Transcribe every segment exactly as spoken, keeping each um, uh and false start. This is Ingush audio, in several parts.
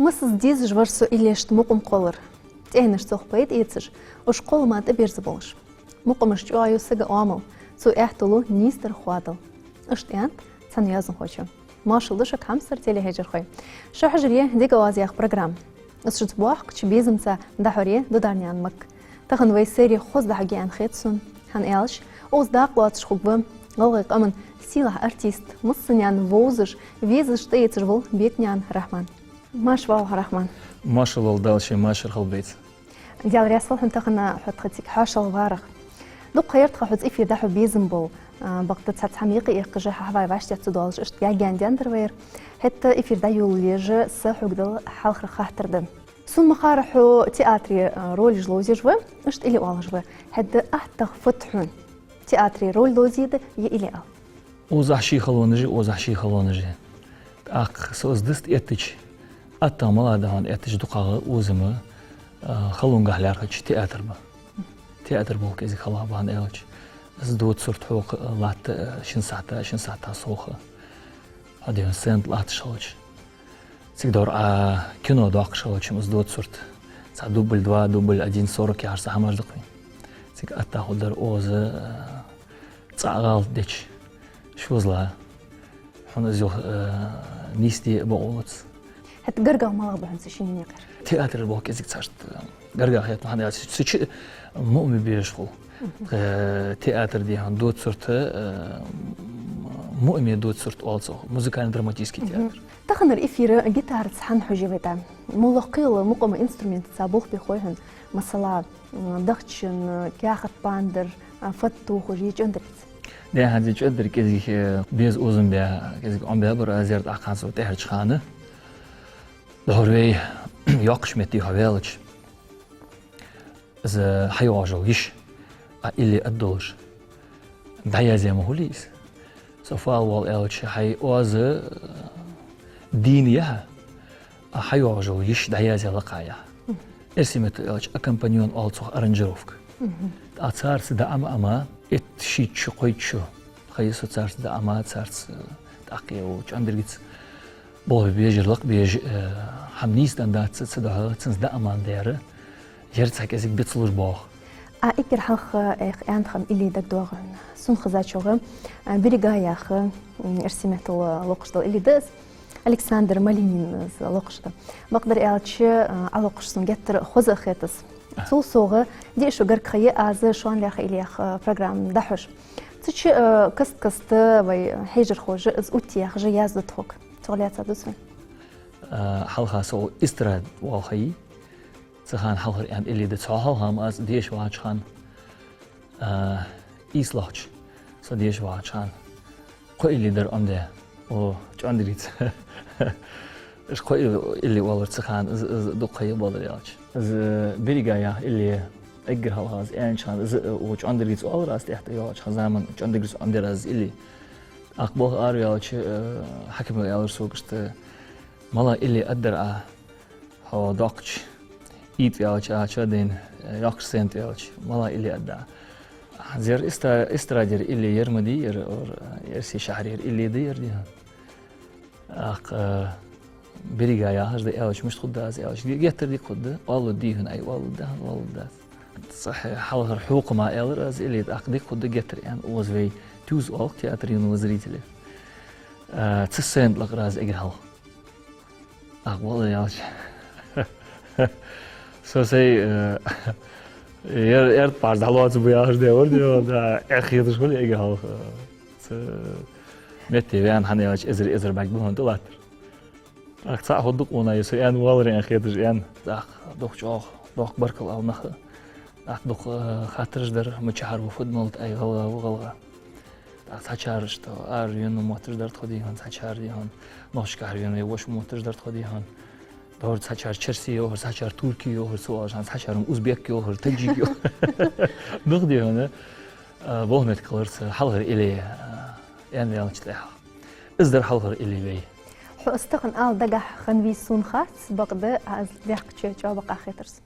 Массаза дезаш вар со иллешта мукъам кхоллар. ТӀехьенаш цох пайда эцаш, уж кхоллама тӀаберза болаш. Мукъамаш чӀоагӀа ю сага оамал, цо аьттув лу нийсдар хоадал. Иштта аьннад цхьан йоазонхочо. Моаршал да шуга, хьамсара телехьежархой. Шо хьажар я «Дега оаз» яха программа. Из шуца боккхача безамца дӀахьор я Дударнаькъан Макка. Тахан вай сайре хоза дӀахьоргья аьнна хет сона, хӀана аьлча, укхаза дакъа лоацаш хургва гӀалгӀай къаман сийлахь артист, массанена вовзаш, везаш тӀаэцаш вола Бекнаькъан Рахьман. Марша воагӀалва, Рахьман. Маршал вола Дала ший машар хилба вайца. Даьла раьза хилва хьона тахан хьо тха цига хьоашалгӀа варах. Дукха ха яр тха хьоца эфир дӀахьо безам бола, а, бакъда цхьацца хӀама юкъе эккхаш, хьахьавай вӀаштӀехьа ца доалаш, иштта гаьна-гаьна даьннадар вай ер. ХӀаьта эфир дӀайолалуш са хьога дала хьалхара хаттар да. Сона ма харра, хьо театре, а, ролаш ловзаш ва, иштта илли оалаш ва. ХӀаьта аттагӀа фуд хьона? Театре роль ловзийта е илли ала? Укхазахь ший халонаш я, укхазахь ший халонаш я. ТӀаккха со из диста эттача, аттагӀа мала да хьона эттача, дукхагӀа укхаза ма, а, халонгахьа лаьрхӀача театр ба. Театр болх кӀезига хала ба, хӀана аьлча, из дода сурт хьокха латта, а, шин сахьата, шин сахьата совгӀа. Хьо дийна сцена тӀа латташ хилча. Цига дора Ӏа кино доаккхаш хилча-м из дода сурт. Цхьа дубль два, дубль один, сорок яхаш цхьа хӀамаш да-кх вайна. Цига аттагӀа хургдар укхаза, а, цхьа гӀалат дича, шозлагӀа, хьона из юха, э, нийсде а бокъо луц. ХӀаьта гаргагӀа малагӀа ба хьона цу шинне кхер? Театр болх кӀезига цхьаьшта гаргагӀа хет, хӀана аьлча цу чу муъми безаш хул. Э, театр дий хьона дода сурт, э, муъми дода сурт оал цох, музыкально-драматический театр. Таханара эфир гитараца хьахьожавайтӀа. МоллагӀа кхыйола мукъама инструментаца болх бе хой хьона, масала, м, дахчан, каьхат пандар, а, фатта тохаш е чӀондаргица? Де, хӀанз чӀондарг кӀезига, э, беза укхаза-м бе, кӀезига Ӏомабаьбар аз ер, тӀаккха хӀанз со тӀехьарча хана. ДӀахьор вай йоккхача метте хьо ваьлча, из хьайоагӀаш йола йиша, а, илли аддолаш дӀаязъяь ма хулий из. Со фу ала воал аьлча, хьай оаз, э, дийна яхь, а, хьайоагӀаш йола йиша дӀаязъяь лакхъяь яхь. Эрсий меттала аьлча, аккомпаньон оал цох, аранжировка. ТӀаккха царца дӀаӀама-Ӏама, итт-шийтта шу, кхойтта шу ха я со царца дӀаӀама, царца, э, тӀаккха е укх чӀондаргица болх бе безаш, лакха безаш, э, хӀама нийсденна дац ца духьала, цунца дӀаӀамадар. Ер цхьа кӀезига бицлуш боагӀа. А эггара хьалха, э, аьнна хинна илли дагадоагӀа хьона. Сона хезачох, э, «Берега» яха, м, эрсий меттала локхаш дола илли да из. Александр Малинина из локхаш да. Бакъдар аьлча, э, Ӏа локхаш сона геттара хоза а хет из. Цул совгӀа, диъ шу гарга ха я аз шоана лаьрхӀа илли яха, э, программа дӀахьош. Цу чу, э, каст-каста вай хьежархоша из оттаяь ха я, язду тхога. Цох лаьца дувц вай? Э, хьалха со эстрада оал ха я. Цу хана хьалхара аьнна илли да. Цул хьалха-м аз деша вагӀача хана, а, ийслагӀча со деша вагӀача хана, кхо илли дар Ӏомадаь укх чӀондаргица. Уж кхо илли оалар цу хана, из, из дукха ха я, бакъдар аьлча. Из «Берега» яха илли эггара хьалха аз аьннача хана, из, э, укх чӀондаргица оалар аз, тӀехьа тӀайоагӀача хана заман чӀондаргица Ӏомадаьр аз из илли. ТӀаккха болх араваьлча, э, хьакимага аьлар сога иштта: «МалагӀа илли аддар Ӏа, хьо доккхача, ийта ваьлча, а, чу дайна, э, йоккхача сцена тӀа ваьлча, малагӀа илли адда Ӏа?» Зер эстра-, эстрадера илли ер ма дий, ер, ер, эрсий шахьарера илли да ер, дий хьона. ТӀаккха, э, «Берега» яхаш да аьлча, мишта хургда аз аьлча, ге-, геттара дика хургда, оалургдий хьона, ай, оалургда хьона, оалургдац. Цхьа хьалхара хьокхама аьлар аз илли, тӀаккха дика хургда геттара аьнна, укхаза вай тюз оал-кх театр юного зрителя. Э, цу сцена тӀа лакхар аз эггара хьалха. Ах, валлахӀи, аьлча. Со сай, э, ер-, эрт парз дӀалоаца бу яхаш де вар, де вар, да, эхь хеташ хул эггара хьалха. Цу метте ваьнна, хӀана аьлча, эзар, эзар бӀарг ба хьона тӀалаттар. Ах, цхьа хӀама дукха вона, е со аьнна валаре аьнна хеташ аьнна. Ах, дукха чӀоагӀа, дукха баркал ала наха. Ах, дукха, э, хаттараш дар, мичахьара ва, фуд малад, ай, гӀалгӀа ва, гӀалгӀа. ТӀаккха цхьачар иштта ара вена мотташ дар тхо, дий хьона, цхьачар, дий хьона, нохчашкахьара вена вошас мотташ дар тхо, дий хьона. ДӀахьор цхьачар черси йоахар, цхьачар турки йоахар, цу оалаш хӀанз цхьачар узбек йоахар, таджик йоахар. Нах, дий хьона, а, болх меттиг хилар цу хьалхара илли, а, аьнна ваьлча тӀехьагӀа. Из дар хьалхара илли вай. Хьо из тахан ала дагахьа хиннавий сона хац, бакъда аз даьккхача чӀоагӀа бакъахьа хетар са.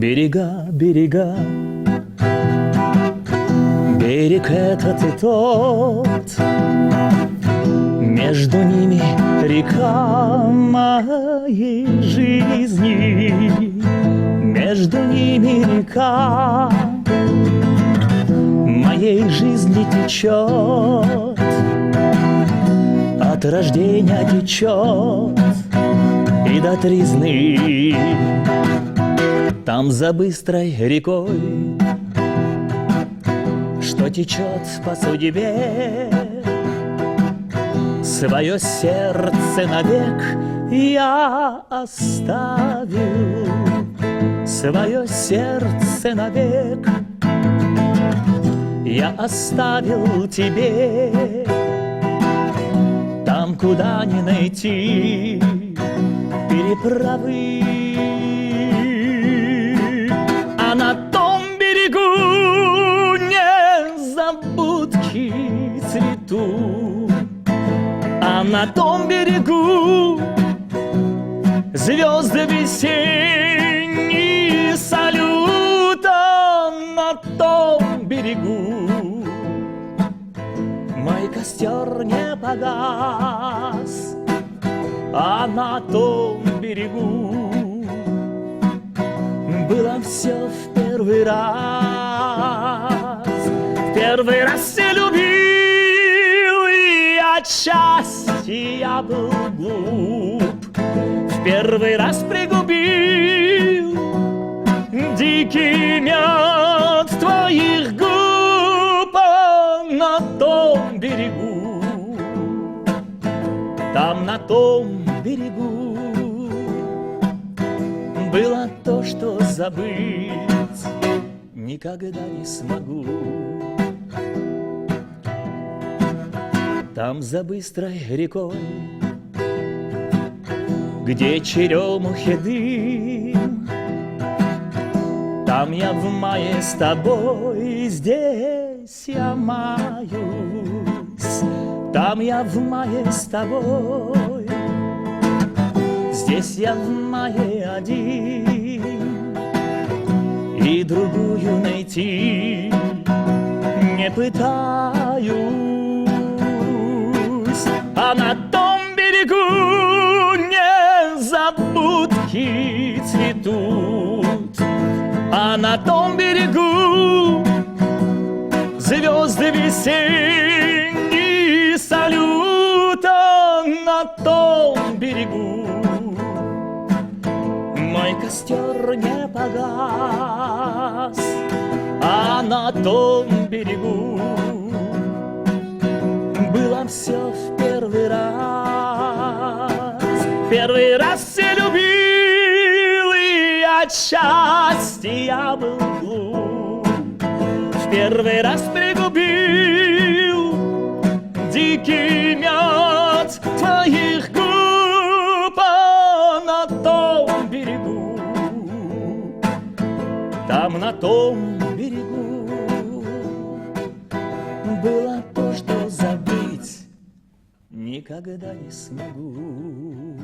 Берега, берега, берег — это ты тот, Между ними река моей жизни, между ними река моей жизни течет, от рождения течет и до тризны. Там за быстрой рекой, что течет по судьбе, свое сердце навек я оставил, свое сердце навек я оставил тебе. Там, куда не найти переправы, а на том берегу незабудки цветут. А на том берегу звезды весенние салют, а на том берегу мой костер не погас, а на том берегу было все в первый раз. В первый раз я любил, и от счастья был глуп. В первый раз пригубил дикий мед твоих губ, а на том берегу, там, на том берегу было то, что забыть никогда не смогу. Там, за быстрой рекой, где черемухи дым, там я в мае с тобой, здесь я маюсь, там я в мае с тобой, здесь я в мае один, и другую найти не пытаюсь. А на том берегу незабудки цветут, а на том берегу звезды весенние салют, а на том берегу мой костер не погас, а на том берегу было все в первый раз. В первый раз я любил, и от счастья был глуп. В первый раз пригубил дикий мед твоих губ, а на том берегу, там, на том берегу было то, что забыть никогда не смогу.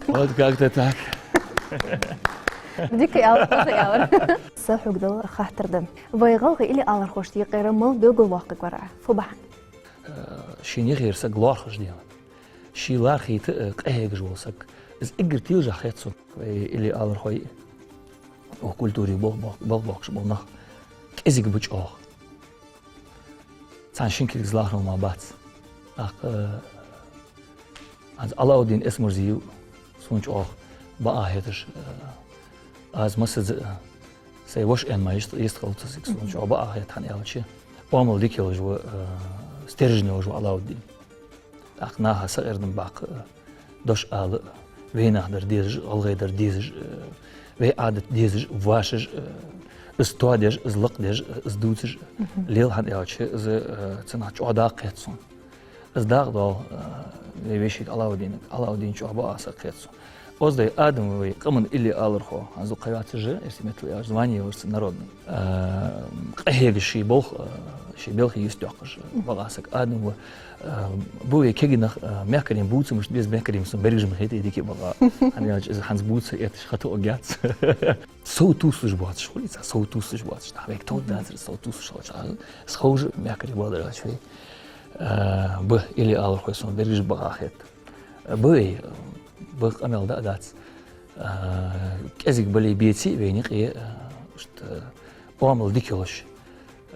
Вот как-то так. Дика аьлар, хоза аьлар. Са хьога дала хаттар да. Вай гӀалгӀай илли алархошта юкъера мала белгалвоаккхаргвар Ӏа? Фу бахьан? Э, шийна юхера саг лоархӀаш дела, ше лоархӀийта, э, къахьегаш вола саг. Из эггара телжа хет сона. Вай илли алархой, укх культуре бо-, бо-, болх боккхаш бола нах кӀезига ба чӀоагӀа. Царна шин кулгаца лоархӀаш мара бац. ТӀаккха, э, хӀанз Алауддин Эсмурзиев сона чӀоагӀа бакъахьа хеташ, э, аз массаза, э, сай воша аьнна мара йист-, йистхилац из, сона чӀоагӀа бакъахьа хет, хӀана аьлча, оамал дика йолаш ва, э, стержень йолаш ва Алауддин. ТӀаккха наха сакъердам баккха, э, дош ала, вайнаьха дар дезаш, гӀалгӀай дар дезаш, э, вай Ӏадат дезаш, вӀашагӀ, э, из тоадеш, из лакхдеш, э, из дувцаш, э, лела, хӀана аьлча, из, э, цунах чӀоагӀа дакъа хет сона. Из дакъа дола, э, вай вешийга Алауддинага, Алауддин чӀоагӀа бакъахьа саг хет сона. Оздой Адам вай къаман илли алархо, хӀанз укх кхаьвацажа, эрсий меттала аьлча, звание вар цун народный. Э, къахьегаш ший болх, э, Ший белхий юстдоаккхаш бакъахьа саг Адам ва. Э, ба вай кагий нах, э, мехкарий бувца мишта беза, мехкарий сона бергаш ма хетий, дика бакъахьа. ХӀана аьлча из хӀанз бувца этташ хатуъ яц. Сов тувсаш боацаш хулий цар, сов тувсаш боацаш. Нах вайга товш дацар, сов тувсаш хилча. Из ховш мехкарий бола дар аьлча вай. Э, ба илли алархой сона бергаш бакъахьа хет. Ба вай, ба къамаьл да а дац. А, кӀезига бале а беце а вайна юкъе, а, иштта, а, оамал дика йолаш,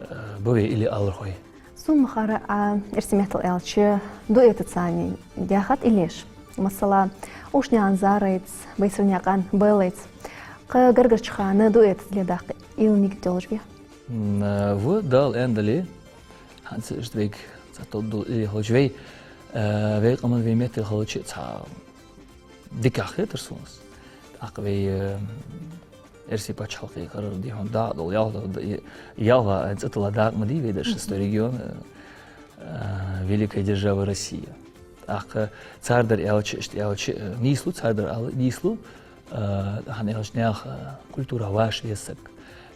а, ба вай илли алархой. Сона ма харра, а, эрсий меттала аьлча, дуэтаца цхьана даьхад иллеш. Масала, Ушнаькъан Зарайца, Байсарнаькъан Беллайца. Кхы гаргарча хана дуэтаца леладаккха илли нигат долаш вий? М, а, ва, Дала аьнна дале, хӀанз иштта вайга цхьа товш дола илли хилча вай, а, вай къаман вай меттала хилча цхьа дикагӀа хетар сона из. ТӀаккха вай, э, эрсий паччахьалкхе хилар дий хьона дакъа дола ялх-, ялх-, цӀи тилла дакъа ма дий вай дешаш, сто регион, э, э, великая держава Россия. ТӀаккха цар дар аьлча, иштта аьлча, э, нийслу, цар дар ала нийслу, э, хӀана аьлча наьха, э, культура вӀашагӀвеза саг.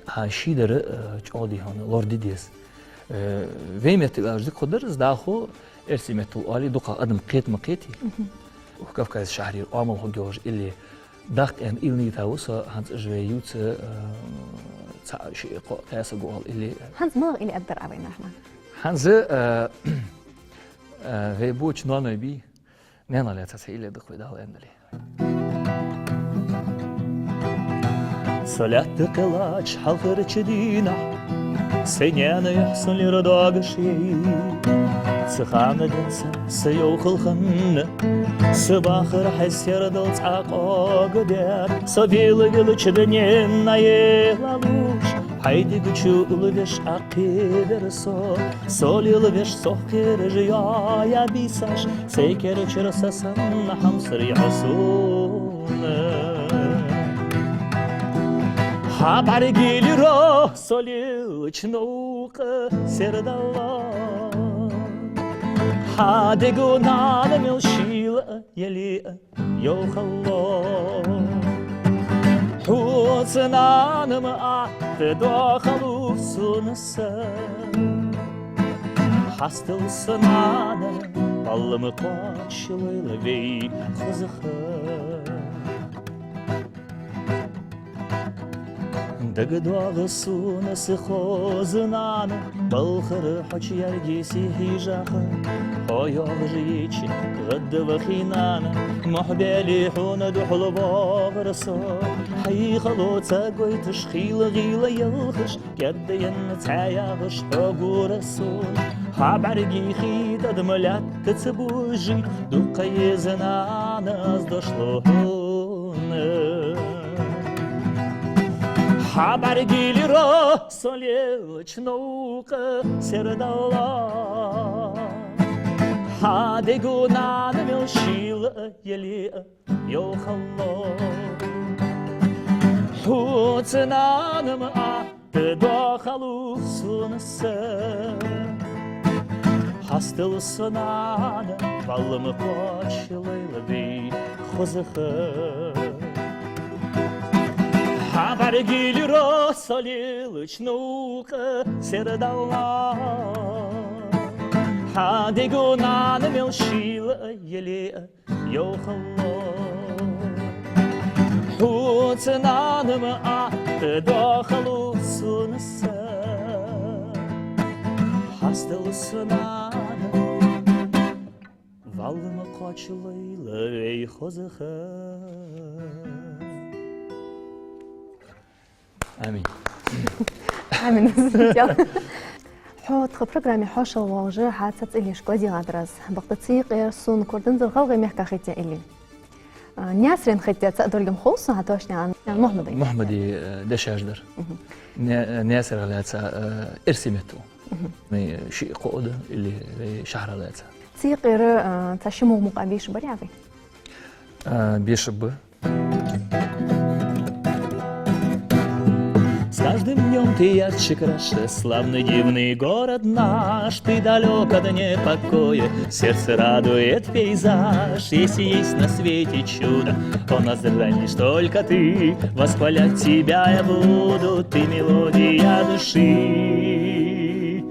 А ший дар, э, чӀоагӀа дий хьона лораде деза. Э, вай меттала аьлча дика хургдар из, дӀахо эрсий меттала оале, дукха адам кхета ма кхетий. Укх Кавказа шахьарера оамал хургйолаш илли даккха аьнна илли нигат ва со, хӀанз уж вай ювца, э, цхьа, шиъ, кхоъ, кхаь саг ва оал илли. ХӀанз малагӀа илли аргдар Ӏа вайна хӀанз? ХӀанз, э, э, вай боча ноаной бий, наьна лаьца цхьа илли да-кх вай, Дала аьнна дале. Со лаьтта кхеллача хьалхарча дийнахьа сай наьна юхь сона лира доагаш яьй. Цу хана денз са йовхал хинна, са бахар хьай сердал цӀа къогадаьр. Со вела-велача дунен наьна лалуш, хьай дегача улла веш Ӏокхийдер со. Со лела веш сох кхераш йоаяь бийсаш, сай кер чура са санна хьамсара я хьо сона. Хьа бӀаргий лира со лелача новкъа сердал. Хьа дега нана мел шийла а, яле а йовхал ло. Хьоца, нана-м, атта доахалва сона са. Хьастал са, нана, баллам кхоачалойла вай хоза ха. ДагадоагӀа сона са хоза нана, балхара хьо чу яьргий сий хьежача. Хьо йоагӀаш йича гӀадвахе, нана, мухь баьле хьона духьал воагӀар со. Хьай хало ца гойташ, хийла-гӀийла ялхаш, кӀаьддаенна цхьаь ягӀаш хьо гура сона. Хьа бӀаргий хий тӀадам лаьттаца бужий, дукха еза, нана, аз дошло хьона. Хьа бӀаргий лира со лелача новкъа сердал. Хьа дега, нана, мел шийла а, яле а йовхал ло. Хьоца, нана-м, атта доахалва сона са. Хьастал са, нана, баллам кхоачалойла вай хоза ха. Хьа бӀаргий лира со лелача новкъа сердал. Хьа дега, нана, мел шийла а, яле а йовхал ло. Хьоца, нана-м, атта доахалва сона са. Хьастал са, нана, баллам кхоачалойла вай хоза ха. Амин. Амин. Хьо тха программе хьоашалгӀа волаш, хьа цхьацца иллеш кӀоазийгӀадар аз. Бакъда цу юкъера сона кордонзар гӀалгӀай мехка хетаяь илли. А, Наьсарен хетаяь цаӀ долга-м хов сона, хьа тошне а Мухьмадай. Мухьмадай, э, дешаш дар. Мгм. Наь-, э, Наьсарах лаьца, э, эрсий меттала. Мгм. Вай шиъ-кхоъ да илли вай шахьарах лаьца. Цу юкъера, э, цхьа ши-мугӀ мукъагӀа бешаргбарий Ӏа вай? Э, бешаргба. С каждым днём ты ярче краше, славный дивный город наш, ты далёк от непокоя, сердце радует пейзаж. Если есть на свете чудо, он нас дранишь только ты, восхвалять тебя я буду, ты мелодия души.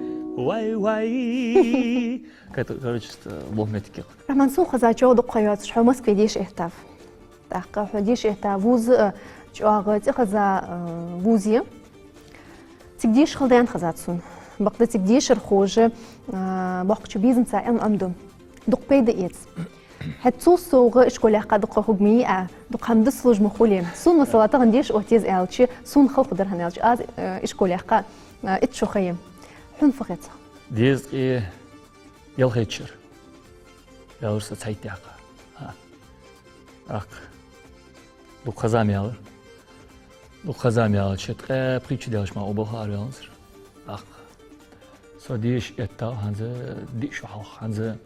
Ай. Кат-, короче, что, боху моттиг я. Рахьман, сона хезачох дукха ха йоацаш хьо Москве деша эттав. ТӀаккха хьо деша этта вуз а, чӀоагӀа цӀи хеза, а, вуз я. Цига деша хала даьнна хезад сона. Бакъда цига дешархоша, а, боккхача безамца Ӏилма Ӏомаду. Дукха пайда эца. ХӀаьта цул совгӀа ишколе яьккха дукха хургма йий Ӏа, дукха хӀама дусалуш ма хулий. Сона, масала, тахан деша оттаяьй аьлча, сона хала хургдар хӀана аьлча, аз, э, ишколе яьккха, э, итт шу ха я. Хьона фу хет цох? Дезткъеи ялхайтта шера. Ялар со цхьайтта яьккха. ХӀа. ТӀаккха. Дукха ха зама яьлар. Дукха ха зама яьлча, ткъаь пхи шу даьлча мара укх балха араваьннав со. ТӀаккха. Со деша эттав хӀанз диъ шу хьалха, хӀанз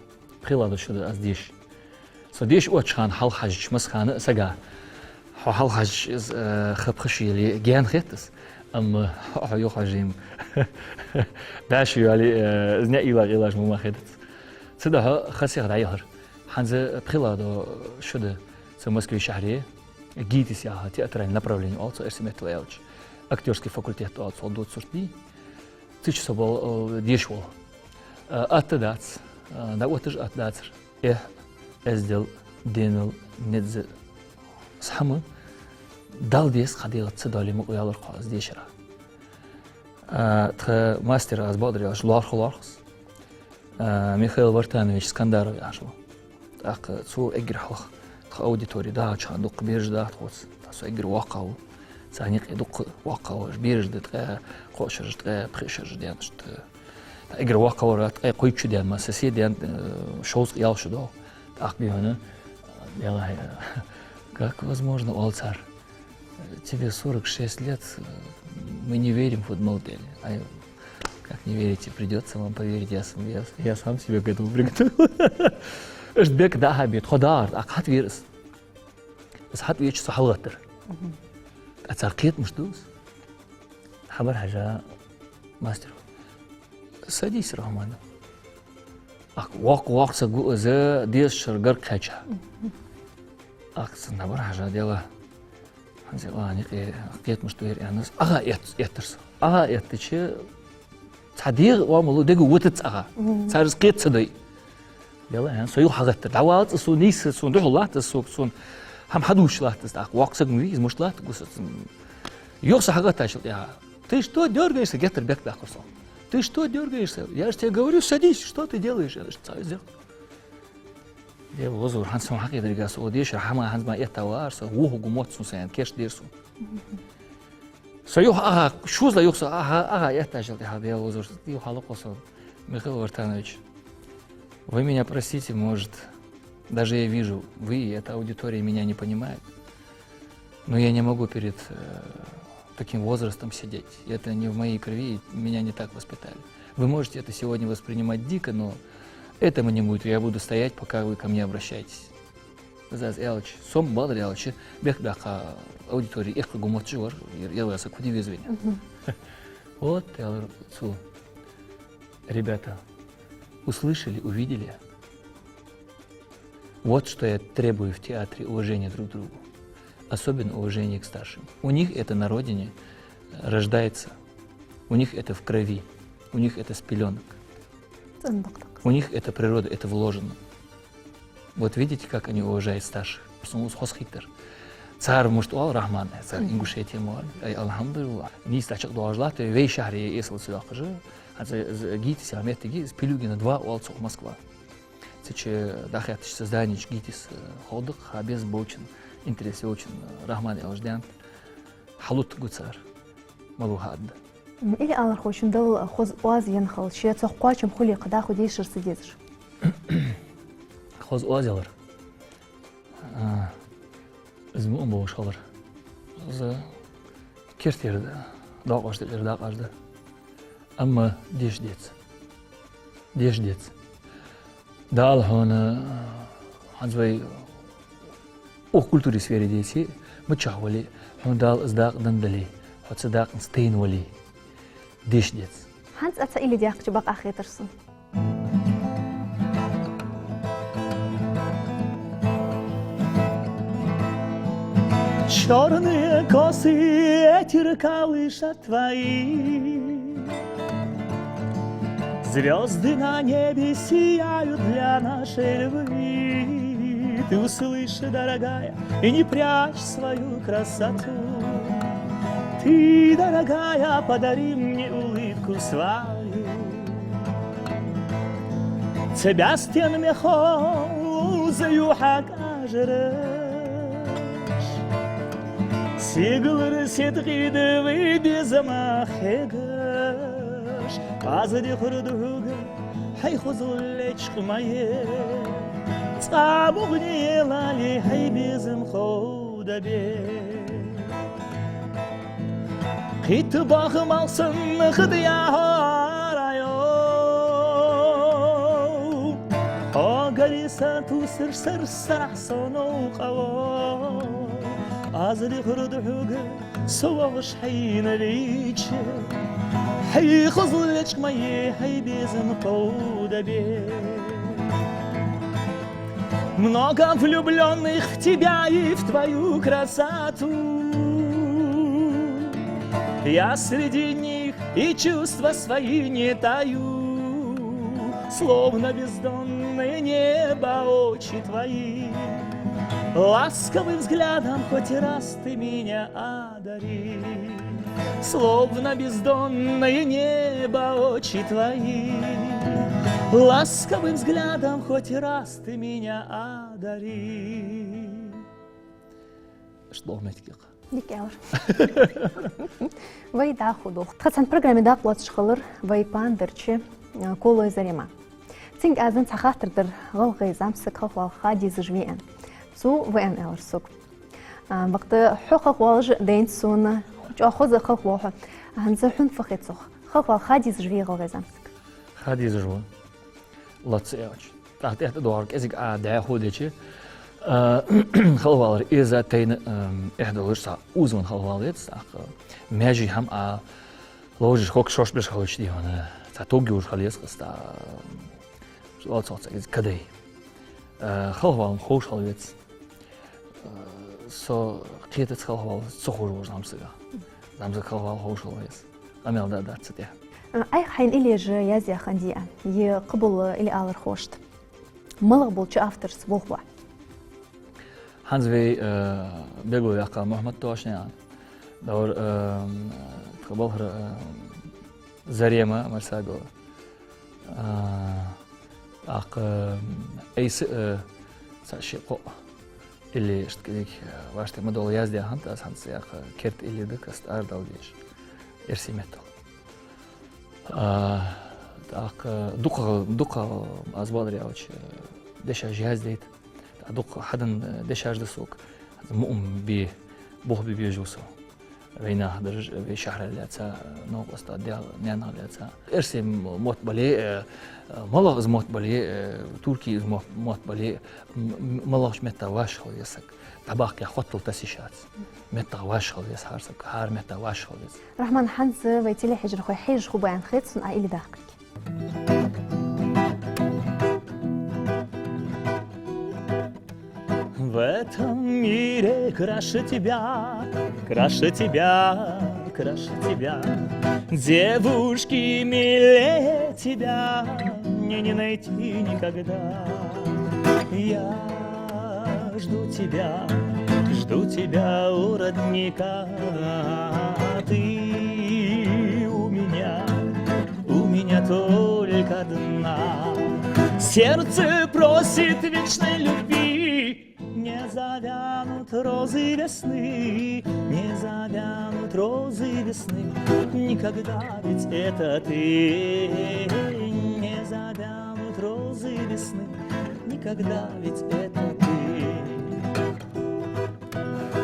пхелагӀа шу да аз деша. Со деша оттача хана хьалха хьежача, масса хана а сага. Хьо хьалха хьежача из, э, ха-пхи шу яле гаьна хет из. Амма хьо юха хьежача-м бӀаь шу яле, э, из наӀар йилла-йиллача мо мара хетац. Цудухьа ха сиха дӀаяхар. ХӀанз пхелагӀа шу да са Москве шахьаре. ГИТИС яха театральное направление оал цох эрсий меттала аьлча. Актёрский факультет оал цох, дувца сурт дий. Цу чу со бал, э, деша вола. Э, атта дац, э, дӀаотташ атта дацар. Эхь, эздел, денал, недза. Из хӀама Далла деза, кхы Даьла ца доале мукъа ваьлар-кх аз дешара. Э, тха мастер аз бакъдар аьлча, лоархӀа лоархӀ со. А, Михаил Вартанович Скандаров яхаш ва. ТӀаккха цо эггара хьалха тха аудитори дахача хана дукха бераш даха тхоца. ТӀаккха со эггара воккхагӀа ва. Царна юкъе дукха воккхагӀа ва. Бераш да ткъаь кхо шераш, ткъаь пхи шераш даьнна иштта. ТӀаккха эггара воккхагӀвар ткъаь кхойтта шу даьнна мара са, се даьнна, э, шовзткъа ялх шу доагӀа. ТӀаккха бихьана, Делахь, как возможно, оал цар. Тебе сорок шесть лет, мы не верим в футбол, Деля. Ай, как не верите, придётся вам поверить, я сам, я, я сам себя к этому приготовил. Иштта бехк дӀа-хьа бе, тхо дагӀар, тӀаккха хьатӀавера из. Из хьатӀавеча со хьалгӀаттар. Мгм. ТӀаккха цар кхетамаш ду из. Хьабар хьажа мастер. Садись, Рахьман. ТӀаккха воккха-воккха саг ва из, дезача шера гарга кхаьча. Мгм. ТӀаккха цунна хьабар хьажа, Делахь. ХӀанз а юкъе кхетамаш ду ер аьнна, ага эт-, эттар со. Ага эттача, цхьа дегӀа оамал дега вутац ага. Мгм. Цар из кхета ца дой. Делахь, аьнна, со юха хьалгӀаттар. ДӀавалац сона нийсса, сона духьал латт из, со, сона хӀама хьадувцаш латт из. ТӀаккха воккха саг ма вий из, мишта латт гу со. Юха со хьалгӀаттачул тӀехьагӀа: «Ты что дёргаешься?» — геттара бехк баьккхар сох. «Ты что дёргаешься? Я же тебе говорю, садись, что ты делаешь?» — аьнна, цхьа из яхар. Дела лозавар, хӀанз сона хьакхетаргда со, о, деша хӀама хӀанз ма эттавар со, вохаргва мотт сона, са аьнна, кийчдаьр сона. Со юха ага, шозлагӀа юха со ага, ага эттачул тӀехьагӀа, Дела лозавар, юха хьалакхо со. Михаил Вартанович, вы меня простите, может, даже я вижу, вы и эта аудитория меня не понимает. Но я не могу перед, э, таким возрастом сидеть. Это не в моей крови, меня не так воспитали. Вы можете это сегодня воспринимать дико, но этого не будет. Я буду стоять, пока вы ко мне обращаетесь. Из аз аьлча, со-м, бакъдар аьлча, бехк баьккха аудитори эккхаргва мотташ вар, ер, ер вай саг фу де веза вайна. Мгм. Вот, аьлар цо. Ребята, услышали, увидели? Вот что я требую в театре: уважение друг к другу. Особенно уважение к старшим. У них это на родине рождается. У них это в крови. У них это с пелёнок. У них это природа, это вложено. Вот видите, как они уважают старших. Сона из хоза хийттар. Цар мишта оал, Рахьман, цар Ингушетия ма оал. Ай, алхьамдулиллахь. Нийсса чакхдоалаш латт вай шахьаре, эсала ца йоаккхаш. ХӀанз из ГИТИС яха моттиг я, из Пилюгина два оал цох, Москва. Цу чу дӀахаьттача, цу зданечка ГИТИС, э, ховргда-кх, хӀа, безам болчун, интерес йолчун, э, Рахьман аьлча даьннад. Хьалуттаргва цар. Малув хьаадда. М, или алархой, шун Дала хоза оаз енна хилча, цох кхоачам хуле-кх, дӀахо дешар ца дезаш? Хоза оаз ялар. А, из муъам болаш хилар. Из кертера доакъош да, кертера доакъош да. Амма деша деза. Деша деза. Дала хьона, хӀанз вай укх культура сфере деце, мичахьа вале, хьона Дала из дакъа денна дале, хьо цу дакъанца тайна вале, деша деза. ХӀанз а цхьа илли даьккхача бакъахьа хетар сона. Чёрные косы ветер колышет твои. Звёзды на небе сияют для нашей любви. Ты услышь, дорогая, и не прячь свою красоту. Ты, дорогая, подари мне улыбку свою. Цу бӀаьстен мехо зуюхьа кӀажараш, сигалара седкъий да вай безама хьегаш. Аз дехар ду хьога, хьай хозал лечкъа ма е, цкъа бухне лале хьай безам ховда бе. Кхийтта баха мал санна хӀаьта яхьар Ӏайо, хьо гаре са тувсаш сарсарахь со новкъа во. Аз дехар ду хьога, со воагӀаш хьайна вийча, хьай хозал лечкъа ма е, хьай безам ховда бе. Много влюблённых в тебя и в твою красоту. Я среди них и чувства свои не таю, словно бездонное небо очи твои. Ласковым взглядом хоть раз ты меня одари, словно бездонное небо очи твои. Ласковым взглядом хоть раз ты меня одари. Иштта лоха моттиг я-кх. Дика аьлар. Вай дӀахо дувц. Тха цхьан программе дакъа лоацаш хилар вай пандарча, а, Колой Зарема. Цунга аз цхьа хаттар дир, гӀалгӀай зӀамсаг хьалхавала ха дезаш вий аьнна. Цо ва аьнна аьлар сога. А, бакъда хьо хьалхавалаш дайнад сона, чӀоагӀа хоза хьалхавоал хьо. ХӀанз хьона фу хет цох? Хьалхавала ха дезаш вий гӀалгӀай зӀамсаг? Ха дезаш ва. Лаца аьлча. ТӀаккха тӀехьа тӀадоагӀар кӀезига Ӏа дӀахо дича, а, хьалхавалар из тайна, ам, эхь долаш цхьа узун хьалхавала еза, тӀаккха маьже хӀама Ӏа ловш хок шоаш беш хилча дий хьона, цхьа тог йолаш хила еза-кх из, тӀаккха, ам, шо оал цох цхьа из кадай. А, хьалхавала ховш хила веза. Со кхетац хьалхавала ца ховш волча зӀамсага. ЗӀамсаг хьалхавала ховш хила веза. Къамаьл да а дац цу тӀа. Ӏайха хьайна иллеш яздаь хиннадий Ӏа, е кхыбола илли алархошта? МалагӀа болча авторца болх бой? ХӀанз вай, э, бегло ваьккха Мухьмад-Тошнаькъан. Даур, э, тха балхара, э, Зарема Марсагова. А, тӀаккха, э, айса, э, цхьа ши-кхо илли иштта кӀезига, э, вӀаштӀехьа ма долла яздаь хиннад аз, хӀанз яха керда илли да каста арадала дезаш. Эрсий меттала. А, тӀаккха дукха, дукха аз баьлар аьлча, э, дешаш яздайта. ТӀаккха дукха хьаденна, э, дешаш да сога. Муум бе, болх бе безаш ва со. Вай нах дараш, вай шахьарах лаьца, новкъостах, даьх-наьнах лаьца. Эрсий мотт бале, э, малагӀа из мотт бале, э, туркий из мотт, мотт бале, м-, м-, малагӀча метта вӀашагӀ хила веза саг. ДӀабахка хоттал тасийшац. Меттах вӀашагӀ хила веза хӀара саг, хӀара меттах вӀашагӀ хила веза. Рахьман, хӀанз вай телехьежархой хьежаш хургба аьнна хет сона Ӏа илли даккхарга. В этом мире краше тебя, краше тебя, краше тебя девушки милее тебя мне не найти никогда. Я жду тебя, жду тебя у родника. Ты у меня, у меня только одна. Сердце просит вечной любви. Не завянут розы весны, не завянут розы весны, никогда ведь это ты. Не завянут розы весны, никогда ведь это ты.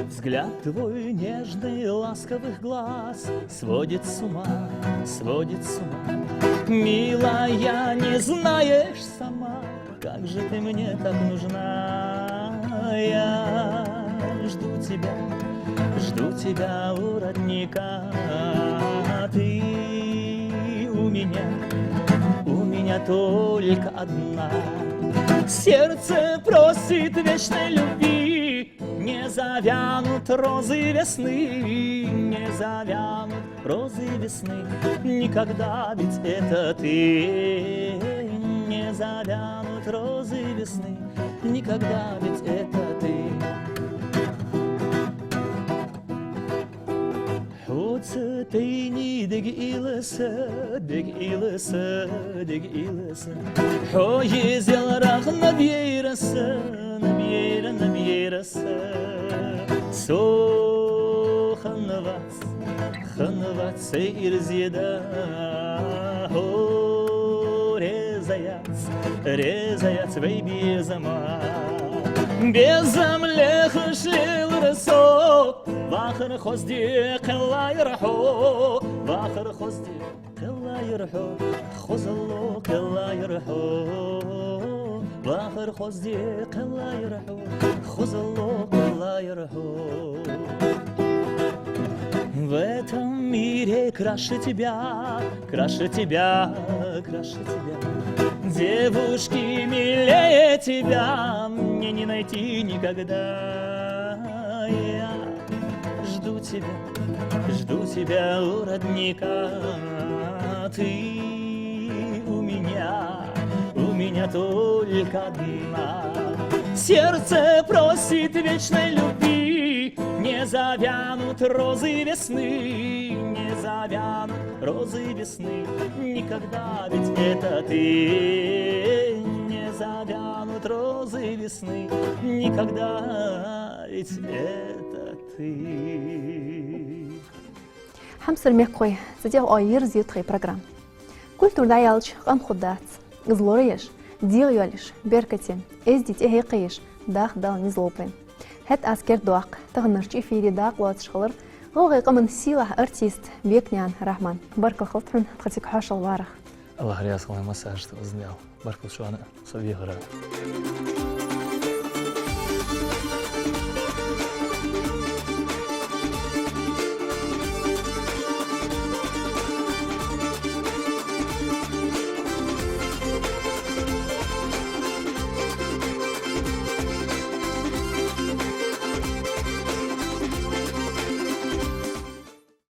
Взгляд твой нежный, ласковых глаз сводит с ума, сводит с ума. Милая, не знаешь сама, как же ты мне так нужна. Я жду тебя, жду тебя у родника. Ты у меня, у меня только одна. Сердце просит вечной любви. Не завянут розы весны, Не завянут розы весны, никогда ведь это ты. Не завянут розы весны, никогда ведь это ты. Хьоца тайни дег иласа, дег иласа, дег иласа. Хьо езелрах наб яйраса, наб яйра, наб яйраса. Со хиннавац, хиннавац сай ираз да. Хьо реза яц, реза яц вай безама. Безам лехаш лелар со, вахар хозде кхеллаяр хьо, вахар хозде кхеллаяр хьо, хозалло кхеллаяр хьо. Вахар хозде кхеллаяр хьо, хозалло кхеллаяр хьо. В этом мире краше тебя, краше тебя, краше тебя девушки милее тебя мне не найти никогда. Я жду тебя, жду тебя у родника. Ты у меня, у меня только одна. Сердце просит вечной любви. Не завянут розы весны, не завянут розы весны, никогда ведь это ты. Не завянут розы весны, никогда ведь это ты. Хьамсара мехкахой, цу тӀа оаха ерзаю тхоай программа. Культура дӀаяьлча, къам хургдац. Из лораеш, дегӀайоалаеш, беркате, эздий тӀехьекхаеш даха Дала низ лолба вайна. ХӀаьта аз кердадоаккх таханарча эфире дакъа лоацаш хилар ГӀалгӀай къаман сийлахь артист Бекнаькъан Рахьман. Баркал хилда хьона тха цига хьоашалгӀа варах. АллахӀ раьза хилва, массанена из дел. Баркал шоана со вехара.